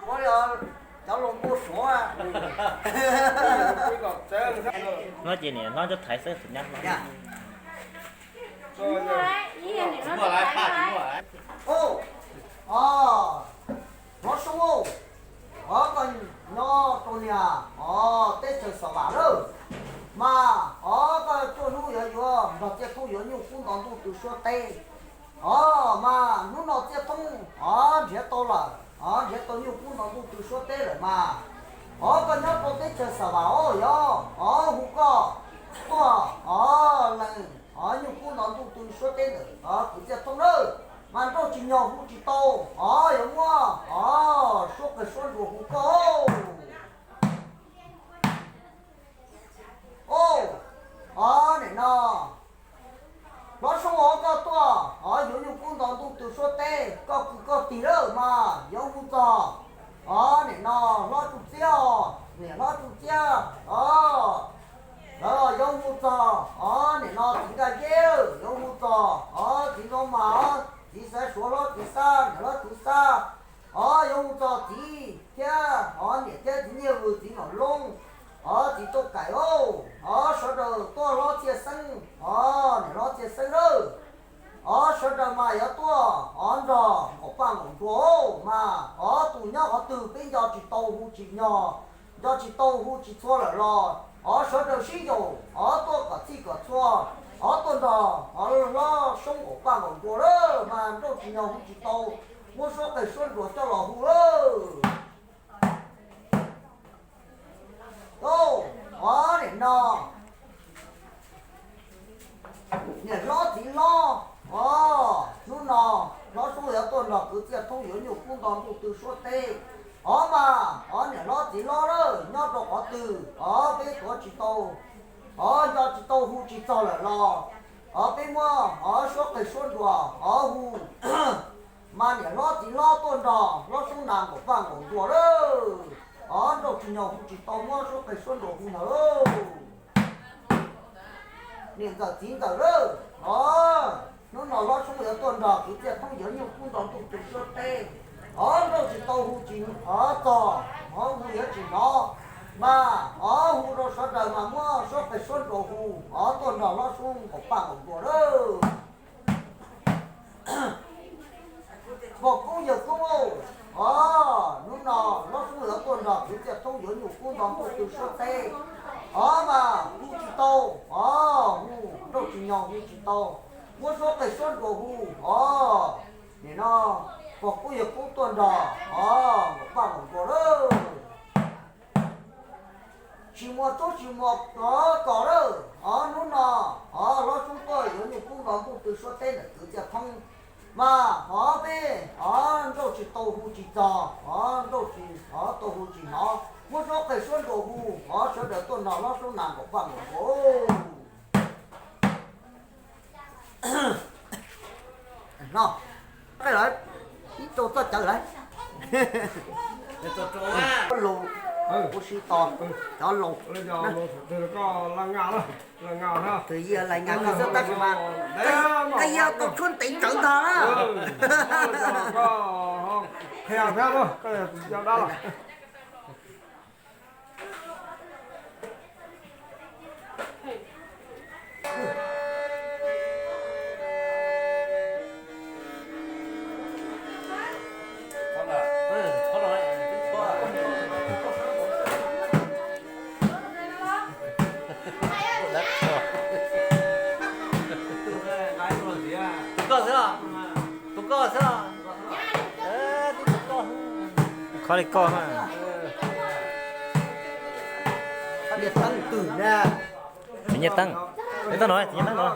Cov los npua suav. Hlob ces niam hlob coj thaiv xwb, tus nyab hlob. Hlob Soob, o, koj nyob rau niag o teb chaws Xav Vam lawm, mas o koj cuaj hnub yuav yuav nrog Txiaj Thoob yuav nyuj kub nto ntuj tw suab teb. O, mas hnub no Txiaj Thoob o nrhiav tau lawm, o nrhiav tau nyuj kub nto ntuj tw suab teb lawm mas, o koj nyob rau teb chaws Xav Vam os, yog o hu koj tuaj o lees o nyuj kub nto ntuj tw suab teb ntawm o kwv Txiaj Thoob lawm, mas nrauj tsis nyog hu tsis tau, o yuav muab o suab qeeg suab nruas hu koj. O, o nim no Hlob Soob, o koj tuaj o yuav nyuj kub nto ntuj tw suab teb, koj kwv koj tij lawm mas yuav hu txog o nim no Hlob Tsuj Txiab, niam Hlob Tsuj Txiab o, lawv yuav hu txog o nim no txiv Nkaj Yeb, yuav hu txog o txiv Ntxoov Mas, txiv Xaiv Suav, Hlob txiv Xab, niam Hlob txiv Xab, o yuav hu txog txiv thiab o niam thiab txiv Nyiaj Vwm, txiv Nom Loob, o txiv Tauj Kaim, o sawv daws tuaj, Hlob Txhiaj Xeeb, o niam Hlob Txhiaj Xeeb lawm, o sawv daws mas yuav tuaj o nrog nqaum paj nqaum nruas mas o tus nyob qhov twg peb nco tsis tau hu tsis nyog, nco tsis tau hu tsis txhua lawm los o sawv daws sib yaum o tuaj kom txhij kom txhua, o tuaj nrog o Hlob Soob nqaum paj nqaum nruas lawm mas nrauj tsis nyog hu tsis tau, muab suab qeeg suab nruas coj los hu lawm. O, nim no niam hlob txiv hlob, o hnub no Hlob Soob yuav tuaj nrog kwv Txiaj Thoob yuav nyuj kub nto ntuj tw suab teb. O mas o niam hlob txiv hlob lawm, nyob rau qhov twg o peb tuav tsis tau, o nco tsis tau hu tsis txog lawm los o peb muab o suab qeeg suab nruas o hu. Mas niam hlob txiv hlob tuaj nrog Hlob Soob nas nqaum paj nqaum nruas lawm, o nrauj tsis nyog hu tsis tau, muab suab qeeg suab nruas hu ntawd. Niam ntxawm txiv ntxawm lawm, o hnub no Hlob Soob yuav tuaj nrog kwv Txiaj Thoob yuav nyuj kub nto ntuj tw suab teb, o nrauj tsis tau hu tsis o txog, o hu yuav tsis hnov, mas o hu rau sawv daws mas muab suab qeeg suab nruas hu, o tuaj nrog Hlob Soob nqaum paj nqaum nruas lawm. Pog koob yawg koob, o hnub no Hlob Soob yuav tuaj nrog kwv Txiaj Thoob yuav nyuj kub nto ntuj tw suab teb, o mas hu tsis tau, o hu nrauj tsis nyog hu tsis tau, muab suab qeeg suab nruas hu, o nim no pog koob yawg koob tuaj nrog o nqaum paj nqaum nruas lawm. Tsis muaj tub tsis muaj kos lawm, o hnub no o Hlob Soob tuaj yuav nyuj kub nto ntuj tw suab teb ntawm kwv Txiaj Thoob, mas o peb o nrauj tsis tau hu tsis txog, o nrauj tsis o tau hu tsis hnov, muab suab qeeg suab nruas hu, o sawv daws tuaj nrog Hlob Soob nas nqaum paj nqaum nruas. No, ib rau txoj cawv lawm. Laus, ua si tos cov laus. Tus yia lais ngas koj xwb tab sis mas koj yia tau tshuab ntev tsawv ntag na. Tus koj xwb, tus koj xwb. Koj li koj na. Nyiaj Teeb twg na? Tus Nyiaj Teeb. Nyiaj Teeb no, tus Nyiaj Teeb no.